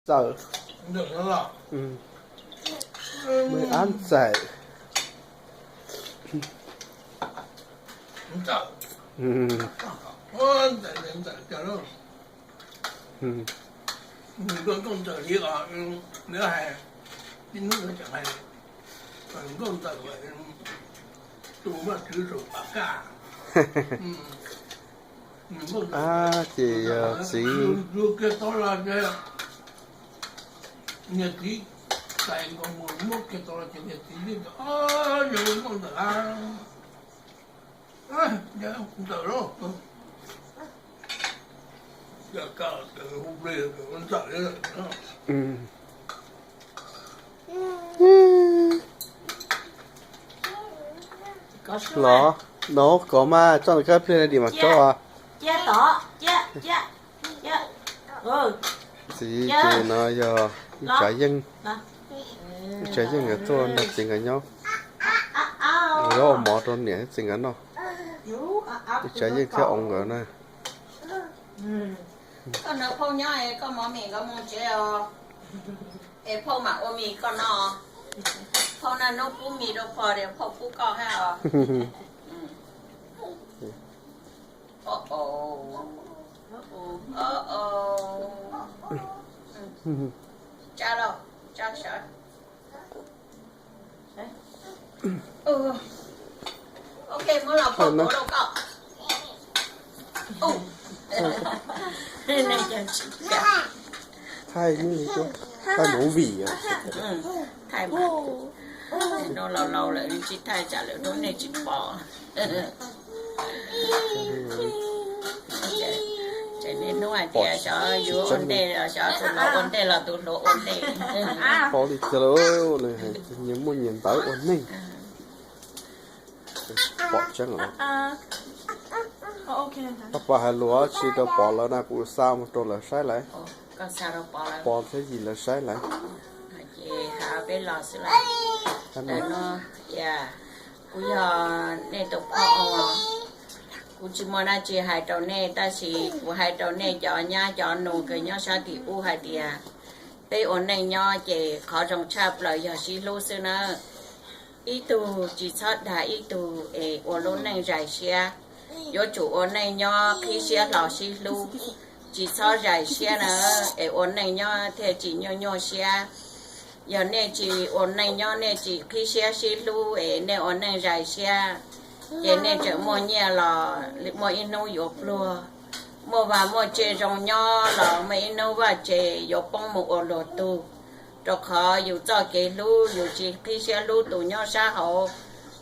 Tawm. Mws ab ntxawm. Ab ces yog txiv. Los, no kov mas tso ntawm kab pliag dim mas tso. Txiv ces no yog ib tsav yeej, ib tsav yeej nkawd tuaj nrog txiv nkawd nyob, nkawd ua mov rau niam thiab txiv nkawd noj. Ib tsav yeej thiab oo nkawd na. Koj nrog phauj nyob es koj mov mis nkawd mus tsev os. Es phauj mam ua mis koj noj. Phauj naj hnub pub mis rau phauj, phauj pub koj hab os. Tsa los, tsa sawv. Ok, muab los phauj tuav rau koj. Thaij movie, thaij movie. Thaij mas, no laus laus lawm tsis thaij tsam lawv hnub nej tsis pom. Ces niaj hnub hais tias xyov yuav ua ntej los xyov tus los ua ntej los tus hluas ua ntej. Paub li cas lawm, nyias muaj nyias ntawv ua neej. Pom tseeb os. Koj puas hais lus tsi rau Pov lawv na, kuv xa mus rau lawv saib lawm. Pov thiab Yim lawv saib lawm. Ces peb los xwb lawm. Kuv yog nej tus phauj, kuv tsis muaj dab tsi hais rau nej, tab sis kuv hais rau nej cov nyab cov nus kws nyob sab tim ub hais tias peb ua neej nyob ces qhov zoo tshaj plaws yog sib hlub xwb na. Ib tug tsis txhob dag ib tug es ua lub neej zais siab. Yuav tsum ua neej nyob qhib siab hlo sib hlub, tsis txhob zais siab na, es ua neej nyob thiaj tsis nyuaj nyuaj siab. Yog nej tsis ua neej nyob nej tsis qhib siab sib hlub es nej ua neej zais siab, ces nej tseem muaj nyiaj los muaj ib hnub yuav pluag, muaj vaj muaj tse zoo nyob los muaj ib hnub vaj tse yuav poob mus ua luag tug. Rau qhov yus txoj kev hlub yus tsis qhib siab hlub tus nyob sab hauv,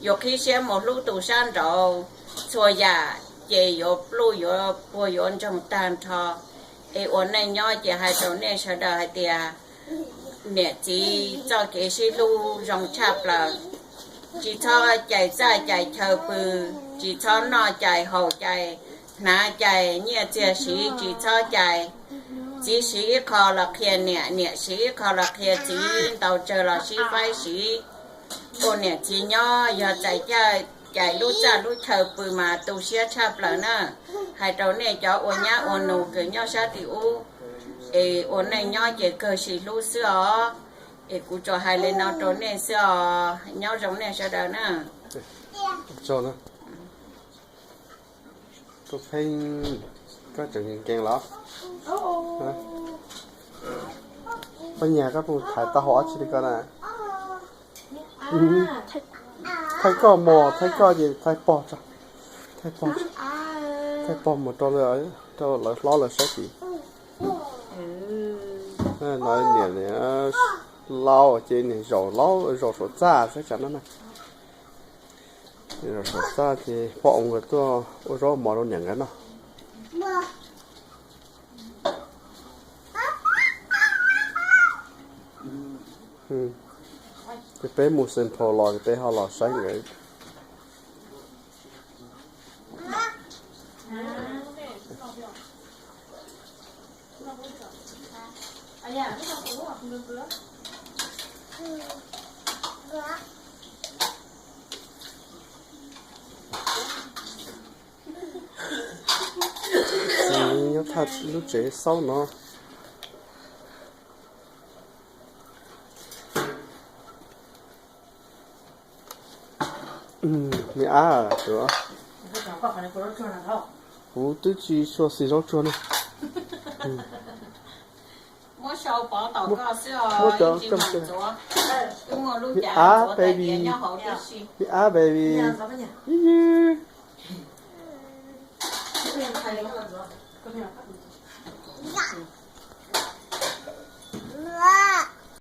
yus qhib siab mus hlub tus sab nraud, txhua yam ces yuav pluj yuav puag yuav ntsoog tag nrho. Es ua neej nyob ces hais rau nej sawv daws hais tias niam txiv txoj kev sib hlub zoo tshaj plaws. Tsis txhob cais txaj cais chaw pw, tsis txhob noj cais haus cais, hnav cais nyiaj txiag siv tsis txhob cais. Txiv siv ib qho los qhia niam, niam siv ib qho los qhia txiv, ntaus tsawg los sib faib siv. Ua niam txiv nyob yog txais caj cais lub txaj lub chaw pw mas tu siab tshaj plaws na. Hais rau nej cov ua nyab ua nus kws nyob sab tim ub, es ua neej nyob ces kawg sis hlub xwb os. Es kuv tsuas hais li no rau nej xwb os, nyob zoo nej sawv daws na. Koj pheej, koj tseem nkees los? Koj nyag koj puas thaiv tau hauv ob tsi li koj na? Thaij koj mog, thaij koj ces thaij pog tso, thaij pog, thaij pog mus rau, rau lawv hlob lawv saib tim. No niam, laus ces niam zaum, laus zaum saum txaj xwb tsam no na. Niam zaum saum txaj ces pog oo nkawd tuaj ua zaub mov rau niam nkawd noj. Ces peb mus Central los ces peb ho los saib nkawd. Txiv nyob thaj lub tsev xaub no. Me ab, kuv twb tsis tshua xis zaub tsuag ne. Muab cov coj, me ab baby, me ab baby.